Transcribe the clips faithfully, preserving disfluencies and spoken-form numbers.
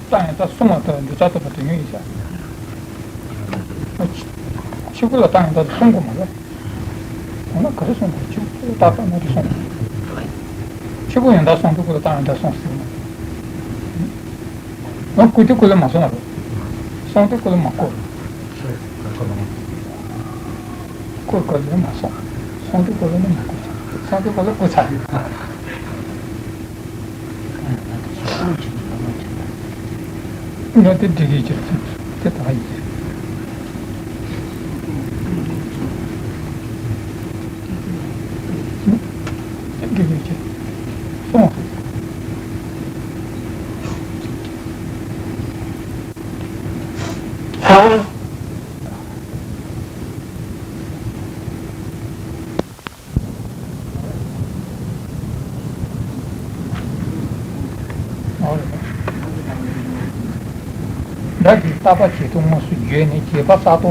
བཏང་ཡང་ད་གསུང་བ་དང་འདི་ལྟར་བཏང་བ་དོན་ཡོད་ཡིན་ཤག་ཕྱི་གོ་ལ་བཏང་ཡང་ད་གསུང་གོ་མ་རེད། འོ་ན་ག་རེ་གསུང་དགོས། ཕྱི་གོ་ལ་བཏང་ན་རེ་གསུང་དགོས། ཕྱི་གོ་ཡང་ད་གསུང་དུས་གོ་ལ་བཏང་ཡང་ད་གསུང་ཟེར་གོ་མ་རེད། འོ་བསྐུར་དུས་གོ་ལ་མ་གསུང་བ་རེད། གསུང་དུས་གོ་ལ་མ་བསྐུར། བསྐུར་གོ་ལ་མ་གསུང་། གསུང་དུས་གོ་ལ་ནི་མ་བསྐུར། གསུང་དུས་གོ་ལ་བསྐུར་ཚར། ང་དེ་འགྲིག་གི་ཅིག་དེ་དང་ཡིན། དེ་འགྲིག་གི་ཅིག་སོང་། སྒྲ་གི་རྟག་པ་བྱེད་དུ་དངོས་སུ་བརྗོད་ནས་བྱེད་པ་རྟག་ཏུ་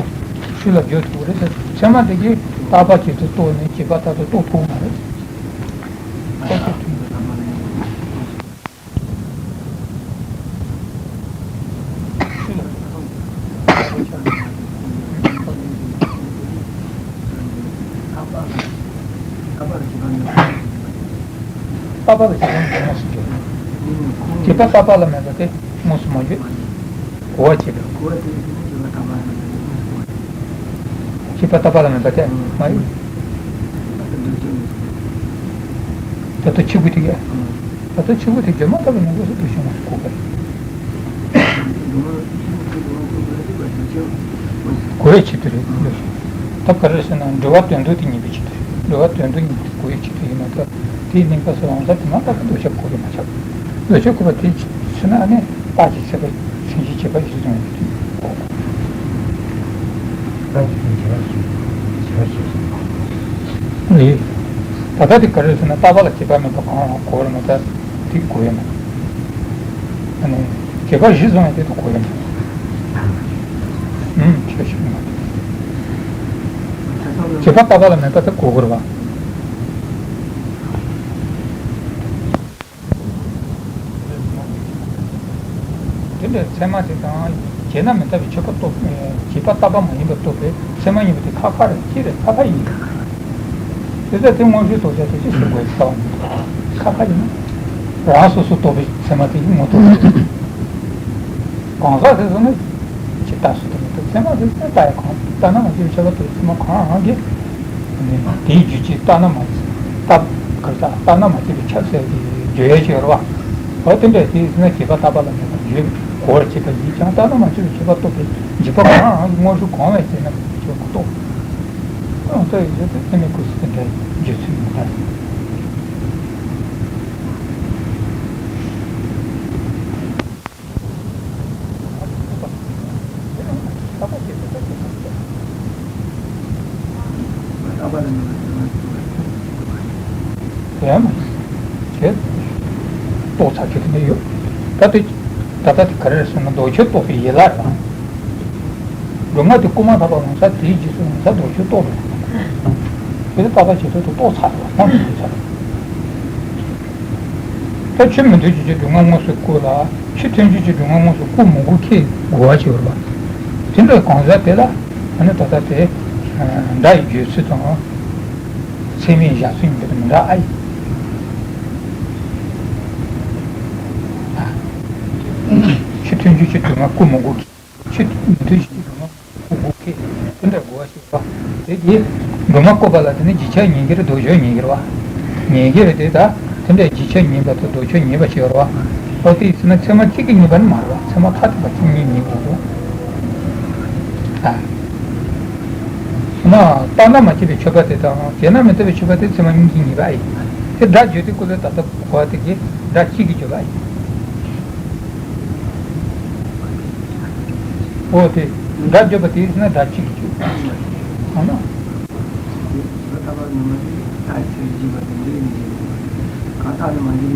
ཤུགས་ལ་བརྗོད་ཐུབ་རེད། ཚད་མ་དེ་གིས་རྟག་པ་བྱེད་དུ་རྟོགས་ནས་བྱེད་པ་རྟག་ཏུ་རྟོགས་ཐུབ་མ་རེད། རྟོགས་ཐུབ་ཐུབ། རྟག་པ་ལ་བྱེད་པ་མེད་པ་དངོས་སུ་བརྗོད། བྱེད་པ་རྟག་པ་ལ་མེད་པ་དེ་དངོས་སུ་མ་བརྗོད། གོ་བ་བྱེད་པ། བྱེད་པ་རྟག་པ་ལ་མེད་པ་དེ་མ་ཡིན། ད་ལྟ་ཕྱི་གོ་དེ་གས། ད་ལྟ་ཕྱི་གོ་དེ་བརྗོད་མ་ཐག་པའི་ནང་གོ་སོ་འདུ་ཤེས་དངོས་སུ་གོ་བ་རེད། གོ་བའི་ཆེད་དུ་རེད། ད་ག་རེ་ཟེར་ན་འགྲེལ་པ་དོན་བསྡུ་དེ་ཉན་པའི་ཆེད་དུ་རེད། འགྲེལ་པ་དོན་བསྡུ་ཉན་པའི་གོ་བའི་ཆེད་དུ་ཡིན་ན་ད་དེའི་གླེང་བ་སོགས་ལམ་སང་དེ་མ་ཐག་པའི་འདོད་ཆགས་གོ་རེད་མ་ཆགས། འདོད་ཆགས་གོ་བ་དེ་ཕྱིན་ན་ནི་རྟགས་ཀྱི་ཁྱད་པར་མཚན་གཞི་བྱེད་པ་གཞི་བཟུང་ཡོད་དུས་གོ། རྟགས་ཀྱི་མཚན་གཞི་བྱེད་པ་གཞི་བྱེད་པ་གཞི་བཟུང་། ད་ལྟ་དེ་ག་རེ་ཟེར་ན་རྟག་པ་ལ་བྱེད་པ་མེད་པ་གང་ལ་གོ་རེད་མ་ད་དེ་གོ་ཡོད་མ། ཨ་ནི་བྱེད་པ་གཞི་བཟུང་ཡོད་དུས་གོ་ཡོད་མ། ཨུམ་ཁྱད་ཞིག་མ། བྱེད་པ་རྟག་པ་ལ་མེད་པ་དེ་གོ་དགོས་རེད་པ། དེ་འདྲའི་ཚད་མ་དེ་དང་བྱས་ན་མི་རྟག་པའི་ཆོས་པ་རྟོགས། བྱས་པ་རྟག་པ་མ་ཡིན་པ་རྟོགས་པའི་ཚད་མ་ཡིན་པ་དེ་ཁ་ཁ་རེད། ཅི་རེད། ཁ་ཁ་ཡིན། དེ་ལྟར་དེ་དངོས་གཞིའི་རྟོགས་བྱ་དེ་ཅི་ཟེར་དགོས་རེད་ཟེར་བ་ནི། ཁ་ཁ་ཡིན། རང་སོ་སོ་རྟོགས་པའི་ཚད་མ་དེ་ཡིན་ངོ་རྟོགས་རེད། གང་ཟག་དེ་ཚོ་ནི་ཇི་ལྟར་སུ་རྟོགས་མི་ཐུབ། ཚད་མ་དེ་ཚོ་ལྟ་ཡ་གང་ལྟ་ན་མ་སྐྱེས་པའི་ཆོས་པ་རྟོགས་པའི་ཚད་མ་གང་རང་གིས། དེའི་རྒྱུ་ཅིག་ལྟ་ན་མ་ལྟ་ག་ལྟ་ལྟ་ན་མ་སྐྱེས་པའི་ཆ་ཟེར་གྱི་བརྗོད་ཡས་ཅིག་ཡོད་རེད་བ། འོ་དེ་འདྲ་དེ་ཡིན་ན་བྱས་པ་རྟག་པ་ལ་མེད་པ་བརྗོད་གོ་བར་བྱེད་པ་ཡིན་ཀྱང་ལྟ་ན་མ་སྐྱེས་པའི་ཆོས་པ་རྟོགས་པའི་འཇིགས་པ་གང་རང་གི་དངོས་གཞི་གང་བས་བྱས་ན་མི་ཆོག་མ་གཏོགས། ཨ་ལྟ་ཡི་ཡོད་དེ་དེ་ནི་ཁུ་སི་དེ་འདྲའི་བརྗོད་ཚུལ་ཡིན་ད། ཡང་ན་ཞེས་རྟོགས་ཚར་གྱི་རེད་ཡོད། ད་དེ་ད་ལྟ་དེ་ག་རེ་རེད་ཟེར་ན་ལྡོག་ཕྱོགས་རྟོགས་པའི་ཡན་ལག་རེད། སྒྲུབ་ངག་དེ་བསྐུར་མ་ཐག་པ་ལོང་ས་དེའི་རྗེས་སུ་ལོང་ས་ལྡོག་ཕྱོགས་རྟོགས་རེད། དེ་ལ་རྟག་པ་བྱེད་ཐབས་དུ་རྟོགས་ཚར་རེད། ཁོང་དུ་ཆུད་ཚར་རེད། ད་ཆོས་མི་མཐུན་ཕྱོགས་ཀྱི་སྒྲུབ་ངག་དངོས་སུ་བསྐུར་ལ་ཆོས་མཐུན་ཕྱོགས་ཀྱི་སྒྲུབ་ངག་དངོས་སུ་བསྐུར་མི་དགོས་ཁེལ་དགོས་པ་ཞིག་ཡོད་རེད་པ། དེ་འདྲའི་གང་ཟག་དེ་ལ་ཨ་ནི་ད་ལྟ་དེ་སྒྲ་ཡི་བརྗོད་ཚུལ་དང་ཚད་མའི་བཞག་ཚུལ་གཉིས་ཀ་དེ་མི་འདྲ་ཨ་ཡིན། ཆོས་མཐུན་ཕྱོགས་ཀྱི་སྒྲུབ་ངག་བསྐུར་མི་དགོས་ཁེལ། ཆོས་མི་མཐུན་ཕྱོགས་ཀྱི་སྒྲུབ་ངག་བསྐུར་དགོས་ཁེལ་དེ་འདྲ་དགོས་པ་ཞིག་ཡོད་པ། དེ་དེ་སྒྲུབ་ངག་བསྐུར་བ་ལ་དེ་ནི་རྗེས་ཁྱབ་ཉན་གྱི་རེད། ལྡོག་ཕྱོགས་ཉན་གྱི་རེད་པ། ཉན་གྱི་རེད་དེ་ད་དེ་འདྲའི་རྗེས་ཁྱབ་ཉན་པ་དང་ལྡོག་ཕྱོགས་ཉན་པ་ཞིག་ཡོད་རེད་པ། ཨོ་དེ་ཡིན་ན་ཚད་མ་གཅིག་གིས་ཉན་པ་ནི་མ་རེད་པ། ཚད་མ་ཐ་དད་པ་གཅིག་གཉིས་ཉན་དགོས་རེད་པ། ཨ། ན་རྟག་ན་མ་སྐྱེས་པའི་ཆོས་པ་དེ་དང་བྱས་ན་མི་རྟག་པའི་ཆོས་པ་དེ་ཚད་མ་གཉིས་ཀྱིས་ཉན་པ་ཨེ་ཡིན། དེ་སྒྲ་བརྗོད་དུས་སྐབས་ལ་ད་ལྟ་གོ་བ་དེ་གིས་སྒྲ་གཅིག་གིས་བརྗོད་པ་ཨེ་ཡིན། འོ་དེ་སྒྲ་བརྗོད་པ་དེ་ཡིན་ན་སྒྲ་གཅིག་གིས་བརྗོད། ཨ་ན།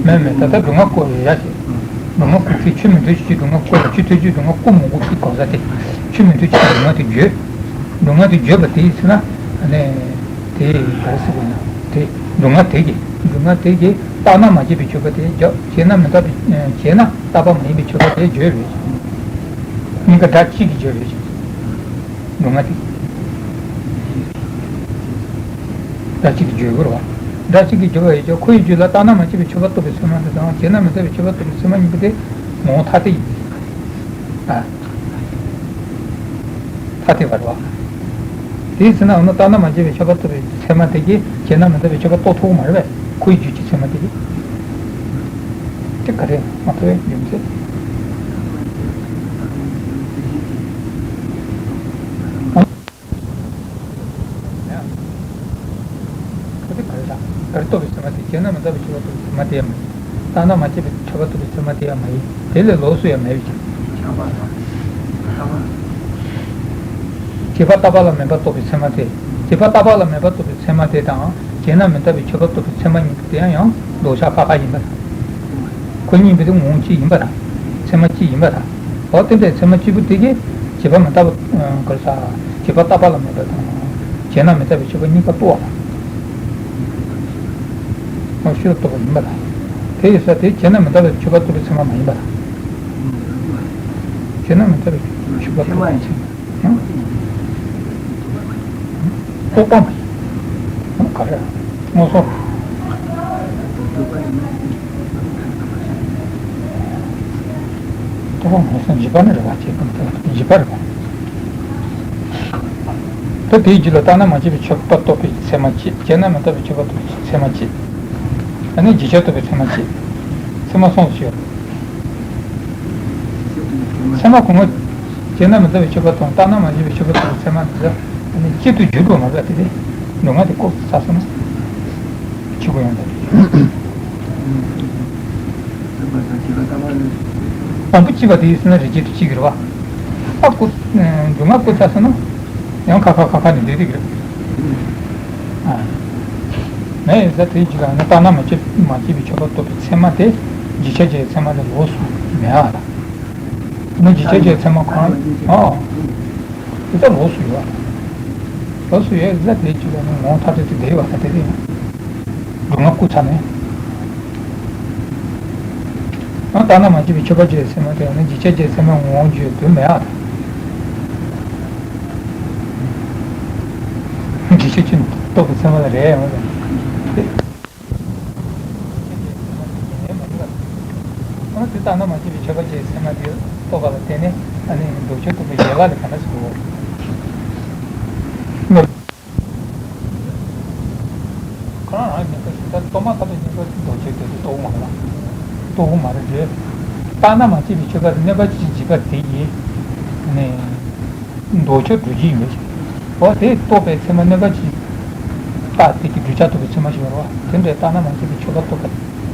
མེད་མེད། ད་ལྟ་སྒྲུབ་ངག་བསྐུར་ཡ་ཞེས། སྒྲུབ་ངག་བསྐུར་ཁེལ། ཆོས་མི་མཐུན་ཕྱོགས་ཀྱི་སྒྲུབ་ངག་བསྐུར་ལ་ཆོས་མཐུན་ཕྱོགས་ཀྱི་སྒྲུབ་ངག་བསྐུར་མི་དགོས་ཁེལ་གང་ཟག་དེ་ཆོས་མི་མཐུན་ཕྱོགས་ཀྱི་སྒྲུབ་ངག་དེ་བརྗོད། སྒྲུབ་ངག་དེ་བརྗོད་པ་དེ་ཡིན་ན་ཨ་ནི་དེ་ག་རེ་ཟེར་དགོས་ན། དེ། སྡུག་བསྔལ་དེ་གིས། སྡུག་བསྔལ་དེ་གིས་བརྟགས་ན་མ་དཔྱད་པའི་ཆོས་པ་དེ་བརྗོད། དཔྱད་ན་མི་རྟག་པའི། བྱས་ན་རྟག་པ་མ་ཡིན་པའི་ཆོས་པ་དེ་བརྗོད་པས། གཉིས་ཀ་སྒྲ་གཅིག་གིས་བརྗོད་པས། སྡུག་བསྔལ་དེ། སྒྲ་གཅིག་གིས་བརྗོད་དགོས་རེད་བ། སྒྲ་གཅིག་གིས་བརྗོད་པ་ཡིན་ཀྱང་ཁོ་ཡི་རྒྱུད་ལ་བརྟགས་ན་མ་དཔྱད་པའི་ཆོས་པ་རྟོགས་པའི་ཚད་མ་དེ་དང་། བྱས་ན་མི་རྟག་པའི་ཆོས་པ་རྟོགས་པའི་ཚད་མ་གཉིས་པོ་དེ་ངོ་བོ་ཐ་དད་ཡིན། ཨ། ཐ་དད་པ་རེད་བ། དེའི་ཚེ་ན་འོ་ན་བརྟགས་ན་མ་དཔྱད་པའི་ཆོས་པ་རྟོགས་པའི་ཚད་མ་དེ་གིས་བྱས་ན་མི་རྟག་པའི་ཆོས་པ་རྟོགས་ཐུབ་ཀྱི་མ་རེད་པས། ཁོ་ཡི་རྒྱུད་ཀྱི་ཚད་མ་དེ་གིས། དེ་ག་རེ་མ་ཐུབ་པའི་རྒྱུ་མཚན། ཁོ་དེ་ག་རེ་དང་ག་རེ་རྟོགས་པའི་ཚད་མ་དེ། བྱས་ན་མི་རྟག་པའི་ཆོས་པ་རྟོགས་པའི་ཚད་མ་དེ་ཡང་མ་ཡིན། བརྟགས་ན་མ་དཔྱད་པའི་ཆོས་པ་རྟོགས་པའི་ཚད་མ་དེ་ཡང་མ་ཡིན། དེ་ལས་ལོགས་སུ་ཡང་མེད་པའི་ཕྱིར། བྱས་པ་རྟག་པ་ལ་མེད་པ་རྟོགས་པའི་ཚད་མ་དེ། བྱས་པ་རྟག་པ་ལ་མེད་པ་རྟོགས་པའི་ཚད་མ་དེ་དང་། བྱས་ན་མི་རྟག་པའི་ཆོས་པ་རྟོགས་པའི་ཚད་མ་གཉིས་པོ་དེ་ཡང་ཡང་ལྡོག་ཆ་ཁ་ཁ་ཡིན་པ་དང་། ཁོ་གཉིས་པོ་དེ་ངོ་བོ་གཅིག་ཡིན་པ་དང་། ཚད་མ་གཅིག་ཡིན་པ་དང་། འོ་དེ་འདྲའི་ཚད་མ་གཅིག་པོ་དེ་གིས་བྱས་པ་མི་རྟག་པ། ག་རེ་ཟ། བྱས་པ་རྟག་པ་ལ་མེད་པ་དང་། བྱས་ན་མི་རྟག་པའི་ཆོས་པ་གཉིས་ཀ་རྟོགས་པ་དང་། ཤེས་རབ་རྟོགས་པ་ཡིན་པ་དང་། དེ་ཡིན་ཙང་དེ་བྱས་ན་མི་རྟག་པའི་ཆོས་པ་རྟོགས་པའི་ཚད་མ་མ་ཡིན་པ་དང་། བྱས་ན་མི་རྟག་པའི་ཆོས་པ་རྟོགས་པའི་ཚད་མ། རྟོགས་པ་མ་ཡིན། ག་རེ། མངོན་སུམ། རྟོགས་པ་མངོན་སུམ་འཇིག་པ་ནི་རེད་པ། བྱས་པ་མི་རྟག་པའི་འཇིག་པ་རེད་པ། ད་དེའི་རྒྱུད་ལ་བརྟགས་ན་མ་དཔྱད་པའི་ཆོས་པ་རྟོགས་པའི་ཚད་མ་གཅིག། བྱས་ན་མི་རྟག་པའི་ཆོས་པ་རྟོགས་པའི་ཚད་མ་གཅིག། ཨ་ནི་རྗེས་ཁྱབ་རྟོགས་པའི་ཚད་མ་གཅིག། ཚད་མ་གསུམ་ཞིག་ཡོད། ཚད་མ་གོང་མ། བྱས་ན་མི་རྟག་པའི་ཆོས་པ་དང་བརྟགས་ན་མ་དཔྱད་པའི་ཆོས་པ་རྟོགས་པའི་ཚད་མ་འདི་ལ་ཨ་ནི་གཅིག་ཏུ་འགྱུར་དགོས་མ་རེད་པ། དེ་དེ་སྡུག་བསྔལ་དེ་ལྐོག་ཏུ་བཙལ་སོང་ན་འཆི་དགོས་ཡོང་ད། དང་པོ་གཅིག་པ་དེ་ཡིན་ཟེར་ན་རིགས་ཅན་དུ་གཅིག་རེད་བ། ཨ་ཁུ། སྡུག་བསྔལ་ཁུ་ཚ་སོང་ན་ཡང་ཁ་ཁ་ཁ་ཁ་ནས་བསྡད་ཀྱི་རེད། ཨ། མེད་ཡིན་ས་དེའི་རྒྱུད་ལ་ནི་བརྟགས་ན་མ་དཔྱད་མ་དཔྱད་པའི་ཆོས་པ་རྟོགས་པའི་ཚད་མ་དེ་རྗེས་ཁྱབ་བྱས་ཚད་མ་ལས་ལོགས་སུ་མེད་ཨ། ནི་རྗེས་ཁྱབ་བྱས་ཚད་མ་གང་ཨ། དེ་ལྟར་ལོགས་སུ་ཡོད། ལོགས་སུ་ཡོད་ཟེར་དེའི་རྒྱུད་ལ་ནི་ངོ་བོ་ཐ་དད་དུ་བསྡད་ཡོད་པ་དེ་རེད། སྡུག་བསྔལ་ཁུ་ཚ་ནས། ཡང་བརྟགས་ན་མ་དཔྱད་པའི་ཆོས་པ་བྱས་ཚད་མ་དེ་ཡང་ན་རྗེས་ཁྱབ་བྱས་ཚད་མ་ངོ་བོ་འགྱུར་དུ་མེད་ཨ། རྗེས་ཁྱབ་ཀྱིས་རྟོགས་པའི་ཚད་མ་ལ་རེ་ཡང་མེད་པ། ཨ་ནི་དེ་བརྟགས་ན་མ་དཔྱད་པའི་ཆོས་པ་བྱས་ཚད་མ་དེ་རྟོགས་པ་ལ་བརྟེན་ནས་ཨ་ནི་ལྡོག་ཕྱོགས་རྟོགས་པའི་ཡན་ལག་ལས་ག་འདྲ་ཞིག་འགྲོ། ཁོ་རང་རང་གི་ཉེན་ཁ་ཞིག་ད་གཏོར་མ་ཁ་ཐོག་གཉིས་ཀ་ལྡོག་ཕྱོགས་དེ་ཚོ་རྟོགས་མ་རེད། རྟོགས་མ་རེད་རེད། བརྟགས་ན་མ་དཔྱད་པའི་ཆོས་པ་དེ་གནོད་པ་ཅི་བྱེད་པ་དེ་ཡིས་ནས་ལྡོག་ཕྱོགས་སྒྲུབ་བྱེད་ཡིན་པའི་ཕྱིར། འོ་དེ་རྟོགས་པའི་ཚད་མ་གནོད་པ་ཅི། རྟགས་དེ་གི་བསྒྲུབ་བྱ་རྟོགས་པའི་ཚད་མ་ཞིག་ཡོད་རེད་བ། དེ་འདྲའི་བརྟགས་ན་མ་དཔྱད་པའི་ཆོས་པ་རྟོགས་པ་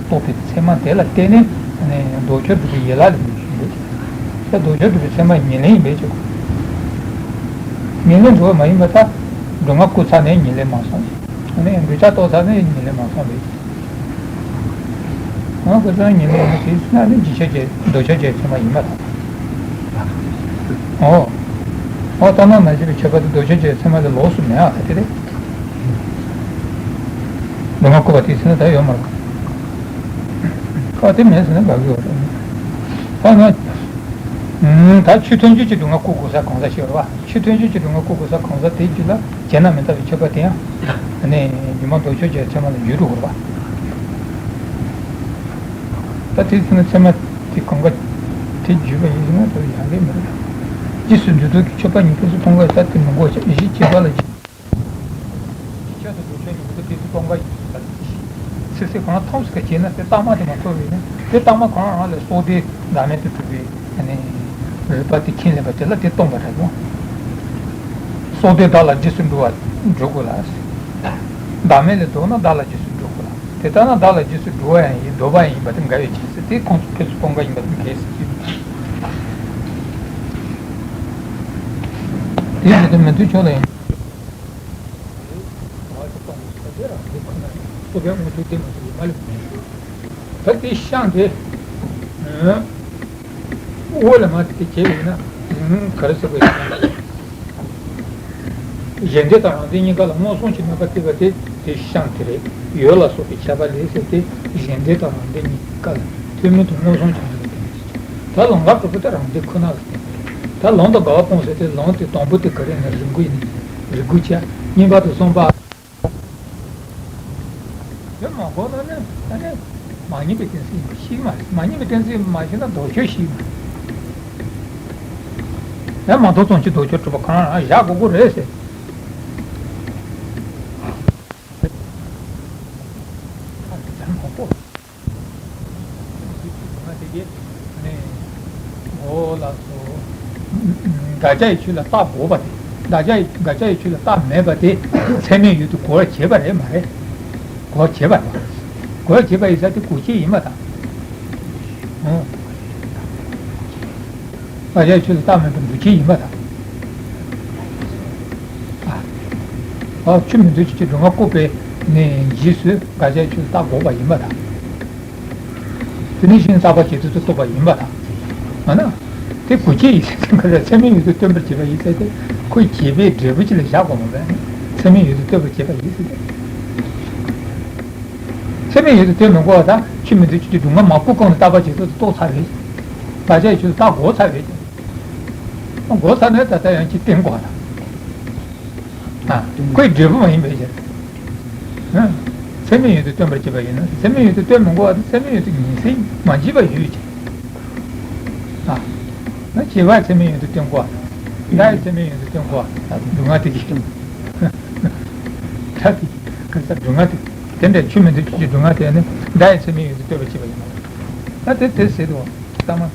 རྟོགས་པའི་ཚད་མ་དེ་ལ་བརྟེན་ནས་ལྡོག་ཕྱོགས་སྒྲུབ་པའི་ཡན་ལག་ལས་འགྲོ་བཞིན་ཡོད། ད་ལྡོག་ཕྱོགས་སྒྲུབ་པའི་ཚད་མ་ཉེར་ལེན་ཡིན་པའི་ཕྱིར། ཉེར་ལེན་འགྲོ་བ་མ་ཡིན་པ་ད། སྡུག་བསྔལ་ཁུ་ཚ་ནས་ཉེར་ལེན་མ་སོང་། ཨ་ནི་འདོད་ཆགས་རྟོགས་ཚར་ནས་ཉེར་ལེན་མ་སོང་བས། ང་ཁུ་ཚ་ཉེར་ལེན་ཡིན་ཟེར་ན་ནི་རྗེས་ཁྱབ་བྱས་ལྡོག་ཕྱོགས་བྱས་ཚད་མ་ཡིན་པ་དང་། འོ། འོ་བརྟགས་ན་མ་དཔྱད་པའི་ཆོས་པ་དེ་ལྡོག་ཕྱོགས་བྱས་ཚད་མ་ལས་ལོགས་སུ་མེད་ཨ་ད་དེ་རེད། སྡུག་བསྔལ་ཁུ་བ་དེ་ཟེར་ན་ད་ཡོད་མ་རེད། ཁ་དེ་མེད་ཟེར་ན་དགའ་གི་ཡོད་རེད། ད་ང་། ད་ཆོས་མཐུན་ཕྱོགས་ཀྱི་སྡུག་བསྔལ་ཁུ་དགོས་ས་གང་ཟག་ཞིག་རེད་བ། ཆོས་མཐུན་ཕྱོགས་ཀྱི་སྡུག་བསྔལ་ཁུ་དགོས་ས་གང་ཟག་དེའི་རྒྱུད་ལ་བྱས་ན་མི་རྟག་པའི་ཆོས་པ་དེ་ཡང་། ཨ་ནི་སྒྱུ་མ་ལྡོག་ཕྱོགས་བྱས་ཚད་མ་ལ་འགྱུར་རུ་བར་བ། ད་དེ་ཚེ་ན་ཚད་མ་དེ་གང་ག་དེ་བརྗོད་པ་ཡིན་ན་ད་ཡག་གི་མི་རེད། རྗེས་སུ་འགྲོ་ལྡོག་གི་ཆོས་པ་གཉིས་ཕན་ཚུན་སྟོང་པ་ཡིན་ས་དེ་མི་འགོག་བྱ་གཞི་བྱེད་པ་ལ་རྗེས། རྗེས་ཁྱབ་དང་ལྡོག་ཕྱོགས་གཉིས་པོ་དེ་ཕན་ཚུན་སྟོང་པ་ཡིན་ས་རེད། ཚིག་ཚིག་གང་ཐམས་སུ་བྱས་ན་དེ་རྟགས་མ་དེ་མ་ཐོབ་པས་ན་དེ་རྟགས་མ་གང་རང་ལས་སྲོག་ལྡན་བདག་མེད་དུ་གྲུབ་པའི། ཨ་ནི། རིགས་པ་དེ་ཁས་ལེན་པ་དེ་ལ་དེ་སྟོང་པ་རེད་མོ། སྲོག་ལྡན་བདག་ལ་རྗེས་སུ་འགྲོ་བ་འགྲོ་དགོས་ལ། བདག་མེད་ལས་ལྡོག་ན་བདག་ལ་རྗེས་སུ་འགྲོ་དགོས་ལ། དེ་ལྟར་ན་བདག་ལ་རྗེས་སུ་འགྲོ་བ་ཡང་ཡིན་ལྡོག་པ་ཡང་ཡིན་པ་དེ་འགལ་བའི་ཕྱིར་ཟེར་དེ་ཁོང་ཚོ་ཕན་ཚུན་སྟོང་པ་ཡིན་པ་དེ་འགལ་ཟེར་གྱི། དེ་ཟེར་དེ་མི་མཐུན་ཕྱོགས་ལ་ཡང་། ད་དེ་ཤངས་དེ། འོ་ལ་མ་དེ་བྱས་ཡིན་ན། ག་རེ་ཟེར་དགོས་ཡིན་ན། གཞན་དོན་དང་རང་དོན་གཉིས་ཀ་ལ་མངོན་སུམ་གྱིས་གནོད་པ་བསྐྱེད་པ་དེ། དེ་ཤངས་དེ་རེད། ཡོ་ལ་སོགས་པའི་ཁྱད་པར་ལས་ཟེར་ཏེ་གཞན་སྡེ་དང་རང་སྡེ་གཉིས་ཀ་ལ་ཐུན་མིན་དུ་མངོན་སུམ་བྱུང་ཡོད་པ་དེ་ནི། ད་ལོང་ག་གྲུབ་པ་དེ་རང་སྡེ་ཁོ་ན་ལ་བརྟེན་པ་རེད། ད་ལོང་དང་དགའ་བ་སྤོང་ཟེར་ཏེ་ལོང་དེ་དང་པོ་དེ་ག་རེ་ཡིན་ན་རིགས་དགུ་ཡིན་ནི། རིགས་དགུ་བྱས། གཉིས་པ་དང་གསུམ་པ། དེ་མ་གོ་ན་ནི་ཨ་ནི་མ་ངེས་པའི་གཏན་ཚིགས་ཡིན་པ་ཤེས་མ་རེད། མ་ངེས་པའི་གཏན་ཚིགས་མ་ཤེས་ན་ལྡོག་ཕྱོགས་ཤེས་མ་རེད། ཡང་མ་ཐོག་ཙམ་གྱི་ལྡོག་ཕྱོགས་གྲུབ་པ་གང་ལ་བཞག་དགོས་དགོས་རེད་ཟེར། ཨ་དེ་ལྟར་མ་གོ། ང་དེ་གས་ནས་འོ་ལགས་སོ། དགག་བྱ་ཡི་ཆོས་ལ་རྟགས་འགོག་པ་དེ། དགག་བྱ་ཡི་དགག་བྱ་ཡི་ཆོས་ལ་རྟགས་མེད་པ་དེ་ཚད་མས་ཡུལ་དུ་གོ་བར་བྱེད་པ་རེད་མ་རེད། གོ་བར་བྱེད་པ་རེད། གོ་བར་བྱེད་པ་ཡིན་ས་དེ་གོ་བྱེད་ཡིན་པ་དང་། ཨོ། དགག་བྱ་ཡི་ཆོས་ལ་རྟགས་མེད་པར་འགོག་བྱེད་ཡིན་པ་དང་། ཨ། ཨོ་ཆོས་མི་འདོད་ཆོས་ཀྱི་སྡུག་བསྔལ་བཀོད་པའི་ནས་རྗེས་སུ་དགག་བྱ་ཡི་ཆོས་ལ་རྟགས་འགོག་པ་ཡིན་པ་དང་། དེ་ནས་གཞན་རྟག་པ་བྱེད་ཚུལ་དུ་རྟོགས་པ་ཡིན་པ་དང་། ཨ་ན། དེ་གོ་བྱེད་ཡིན་ཟེར་ག་རེ་ཚད་མའི་ཡུལ་དུ་སྟོན་པར་བྱེད་པ་ཡིན་ཟེར་ཏེ་ཁོའི་བྱེད་པའི་འབྲས་བུ་ཅིག་ལ་བཞག་དགོས་མ་རེད། ཚད་མའི་ཡུལ་དུ་སྟོན་པར་བྱེད་པ་ཡིན་ཟེར་ཏེ། ཚད་མའི་ཡུལ་དུ་སྟོན་མི་དགོས་པ་དང་ཆོས་མི་འདོད་ཆོས་ཀྱི་སྡུག་བསྔལ་མ་བཀོད་གོང་ནས་རྟག་པ་བྱེད་ཚུལ་དུ་རྟོགས་ཚར་རེད། དགག་བྱའི་ཆོས་སུ་རྟགས་འགོག་ཚར་རེད། འགོག་ཚར་ནས་ད་ལྟ་ཡང་ཅིག་བསྟན་དགོས་པ་དང་། ཨ། ཁོའི་འབྲས་བུ་མ་ཡིན་པའི་ཕྱིར། ཨ། ཚད་མའི་ཡུལ་དུ་སྟོན་པར་བྱེད་པ་ཡིན་ན་ཚད་མའི་ཡུལ་དུ་སྟོན་མི་དགོས་པ་དང་ཚད་མའི་ཡུལ་དུ་ངེས་ཟིན་མ་བྱས་པ་ཡོད་ཀྱི། ཨ། ན་བྱས་པ་ཚད་མའི་ཡུལ་དུ་སྟོན་དགོས་པ། བདག་གི་ཚད་མའི་ཡུལ་དུ་སྟོན་དགོས་པ། ད་སྡུག་བསྔལ་དེ་གི། ད་དེ་གི་ག་ས་སྡུག་བསྔལ་དེ། དེ་འདྲའི་ཆོས་མི་འདོད་ཆོས་ཀྱི་སྡུག་བསྔལ་དེ་ནི་བདག་གི་ཚད་མའི་ཡུལ་དུ་སྟོན་པར་བྱེད་པ་ཡིན་ནོ། ད་དེ་དེ་ཟེར་དུས་ཚང་མ།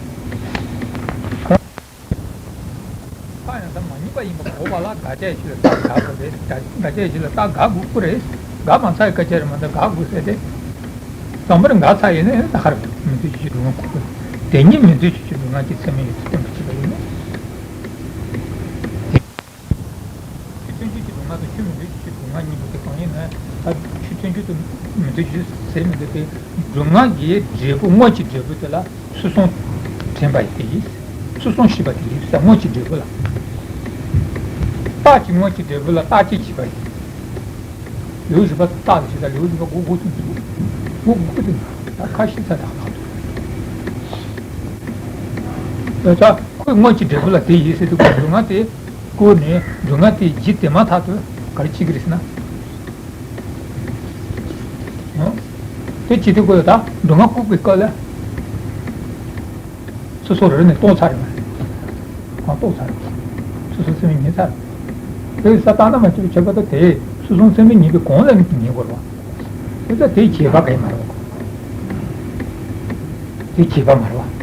ཁ་ཡང་ད་མ་ངེས་པ་ཡིན་པ་གོ་བ་ལ་དགག་བྱའི་ཆོས་ལ་རྟགས་དགག་དགོས་རེད། དགག་བྱའི་ཆོས་ལ་རྟགས་དགག་དགོས་ཀྱི་རེད། དགག་མ་ཚར་བའི་སྐད་ཆ་རེད་མ་གཏོགས་དགག་དགོས་ཟེར་ཏེ། དང་པོར་དགག་ཚར་ཡིན་ན་ཡང་ད་ག་རེ་མི་འདོད་ཆོས་ཀྱི་སྡུག་བསྔལ་གོ་དགོས། དེ་ཉིད་མི་འདོད་ཆོས་ཀྱི་སྡུག་བསྔལ་གྱི་ཚད་མའི་ཡུལ་དུ་སྟོན་པར་བྱེད་པ་ཡིན་ན། ཆོས་མཐུན་ཕྱོགས་ཀྱི་སྡུག་བསྔལ་དང་ཆོས་མི་མཐུན་ཕྱོགས་ཀྱི་སྡུག་བསྔལ་གཉིས་པོ་དེ་གང་ཡིན་ན། ད་ཆོས་མཐུན་ཕྱོགས་དང་མི་མཐུན་ཕྱོགས་ཟེར་མི་འདོད་པའི་སྡུག་བསྔལ་གྱི་འབྲས་བུ་དངོས་ཀྱི་འབྲས་བུ་དེ་ལ་ཚུལ་གསུམ་དྲན་པ་ཡིན་ཏེ། ཚུལ་གསུམ་ཤེས་པ་དེ་ཡིན་ས་དངོས་ཀྱི་འབྲས་བུ་ལ། རྟགས་ཀྱི་དངོས་ཀྱི་འབྲས་བུ་ལ་རྟགས་ཀྱི་བྱས་པ་ཡིན། ལེའུ་བཞི་པ་རྟགས་ཀྱི་བྱས་ད་ལེའུ་བཞི་པ་མགོ་མགོ་ཚུན་ཚོད་མགོ་མགོ་དེ་ད་ཁ་ཤས་ཚ་ཐག་ཐག་ཏུ། ད་ཁོའི་དངོས་ཀྱི་འབྲས་བུ་ལ་དེ་ཡིན་ཟེར་དུས་ཁོ་སྡུག་བསྔལ་དེ། བཀོད་ནས་སྡུག་བསྔལ་དེ་བརྒྱུད་དེ་མ་ཐག་ཏུ་ག་རེ་བྱེད་ཀྱི་རེད་ཟེར་ན། ཨོ། དེ་བྱེད་དུས་ཁོ་ཡོད་ད་སྡུག་བསྔལ་བཀོད་པའི་སྐབས་ལ། སོ་སོ་རེ་ནས་རྟོགས་ཚར་རེད་མ་རེད། གང་རྟོགས་ཚར་རེད། སོ་སོ་ཚད་མས་ངེས་ཚར་རེད། དེ་ས་བཏང་ན་མ་བྱེད་པའི་ཁྱད་པར་དུ་དེ་སོ་སོ་ཚད་མས་ངེས་པའི་གོང་ལ་ངེས་དགོས་རེད་བ། དེ་ལྟ་དེ་བྱེད་པ་ག་ཡིན་མ་རེད་བ། དེ་བྱེད་པ་མ་རེད་བ།